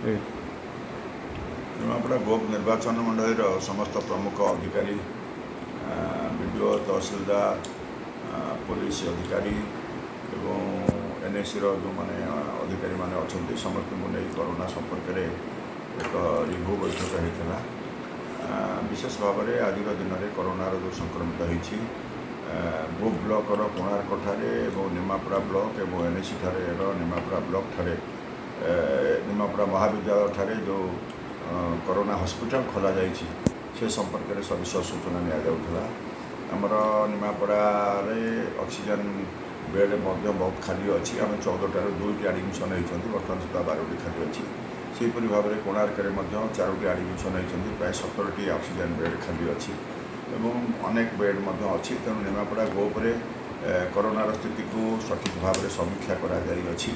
ନିମାପଡ଼ା ଗୋପ ନିର୍ବାଚନ ମଣ୍ଡଳୀର ସମସ୍ତ ପ୍ରମୁଖ ଅଧିକାରୀ, ବିଡ଼ିଓ, ତହସିଲଦାର, ପୋଲିସ ଅଧିକାରୀ ଏବଂ ଏନ୍ଏସିର ଯେଉଁମାନେ ଅଧିକାରୀମାନେ ଅଛନ୍ତି, ସମସ୍ତଙ୍କୁ ନେଇ କରୋନା ସମ୍ପର୍କରେ ଏକ ରିଭ୍ୟୁ ବୈଠକ ହେଇଥିଲା। ବିଶେଷ ଭାବରେ ଆଜିର ଦିନରେ କରୋନାର ଯେଉଁ ସଂକ୍ରମିତ ହେଇଛି ଗୋପ ବ୍ଲକର କୋଣାର୍କଠାରେ ଏବଂ ନିମାପଡ଼ା ବ୍ଲକ ଏବଂ ଏନ୍ଏସି ଠାରେ ର ନିମାପଡ଼ା ବ୍ଲକ ଠାରେ, ନିମାପଡ଼ା ମହାବିଦ୍ୟାଳୟ ଠାରେ ଯେଉଁ କରୋନା ହସ୍ପିଟାଲ ଖୋଲାଯାଇଛି, ସେ ସମ୍ପର୍କରେ ସବିଶେଷ ସୂଚନା ନିଆଯାଉଥିଲା। ଆମର ନିମାପଡ଼ାରେ ଅକ୍ସିଜେନ୍ ବେଡ଼୍ ମଧ୍ୟ ବହୁତ ଖାଲି ଅଛି। ଆମେ 14ଟାରୁ ଦୁଇଟି ଆଡ଼ମିସନ୍ ହେଇଛନ୍ତି, ବର୍ତ୍ତମାନ ସୁଦ୍ଧା 12ଟି ଖାଲି ଅଛି। ସେହିପରି ଭାବରେ କୋଣାର୍କରେ ମଧ୍ୟ ଚାରୋଟି ଆଡ଼ମିସନ୍ ହେଇଛନ୍ତି, ପ୍ରାୟ 17ଟି ଅକ୍ସିଜେନ୍ ବେଡ଼୍ ଖାଲି ଅଛି ଏବଂ ଅନେକ ବେଡ଼୍ ମଧ୍ୟ ଅଛି। ତେଣୁ ନିମାପଡ଼ା ଗୋପରେ କରୋନାର ସ୍ଥିତିକୁ ସଠିକ୍ ଭାବରେ ସମୀକ୍ଷା କରାଯାଇଅଛି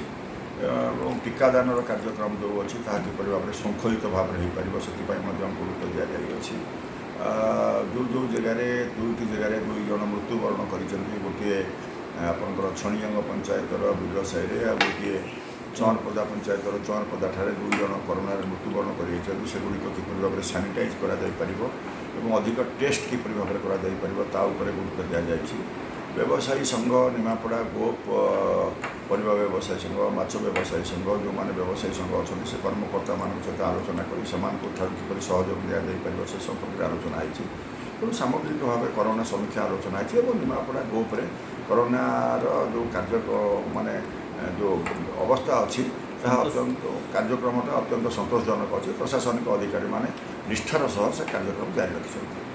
ଏବଂ ଟୀକାଦାନର କାର୍ଯ୍ୟକ୍ରମ ଯେଉଁ ଅଛି, ତାହା କିପରି ଭାବରେ ଶୃଙ୍ଖଳିତ ଭାବରେ ହୋଇପାରିବ, ସେଥିପାଇଁ ମଧ୍ୟ ଗୁରୁତ୍ୱ ଦିଆଯାଇଅଛି। ଯେଉଁ ଯେଉଁ ଜାଗାରେ, ଦୁଇଟି ଜାଗାରେ ଦୁଇ ଜଣ ମୃତ୍ୟୁବରଣ କରିଛନ୍ତି, ଗୋଟିଏ ଆପଣଙ୍କର ଛଣିଅଙ୍ଗ ପଞ୍ଚାୟତର ବିଲ ସାହିରେ ଆଉ ଗୋଟିଏ ଚଅଁରପଦା ପଞ୍ଚାୟତର ଚଅଁରପଦା ଠାରେ ଦୁଇ ଜଣ କରୋନାରେ ମୃତ୍ୟୁବରଣ କରିଯାଇଛନ୍ତି, ସେଗୁଡ଼ିକ କିପରି ଭାବରେ ସାନିଟାଇଜ୍ କରାଯାଇପାରିବ ଏବଂ ଅଧିକ ଟେଷ୍ଟ କିପରି ଭାବରେ କରାଯାଇପାରିବ, ତା ଉପରେ ଗୁରୁତ୍ୱ ଦିଆଯାଇଛି। ବ୍ୟବସାୟୀ ସଂଘ, ନିମାପଡ଼ା ଗୋପ ପରିବା ବ୍ୟବସାୟୀ ସଂଘ, ମାଛ ବ୍ୟବସାୟୀ ସଂଘ, ଯେଉଁମାନେ ବ୍ୟବସାୟୀ ସଂଘ ଅଛନ୍ତି, ସେ କର୍ମକର୍ତ୍ତାମାନଙ୍କ ସହିତ ଆଲୋଚନା କରି ସେମାନଙ୍କ ଠାରୁ କିପରି ସହଯୋଗ ଦିଆଯାଇପାରିବ, ସେ ସମ୍ପର୍କରେ ଆଲୋଚନା ହେଇଛି। ତେଣୁ ସାମଗ୍ରିକ ଭାବେ କରୋନା ସମୀକ୍ଷା ଆଲୋଚନା ହେଇଛି ଏବଂ ନିମାପଡ଼ା ଗୋପରେ କରୋନାର ଯେଉଁ କାର୍ଯ୍ୟ ମାନେ ଯେଉଁ ଅବସ୍ଥା ଅଛି, ତାହା ଅତ୍ୟନ୍ତ କାର୍ଯ୍ୟକ୍ରମଟା ଅତ୍ୟନ୍ତ ସନ୍ତୋଷଜନକ ଅଛି। ପ୍ରଶାସନିକ ଅଧିକାରୀମାନେ ନିଷ୍ଠାର ସହ ସେ କାର୍ଯ୍ୟକ୍ରମ ଜାରି ରଖିଛନ୍ତି।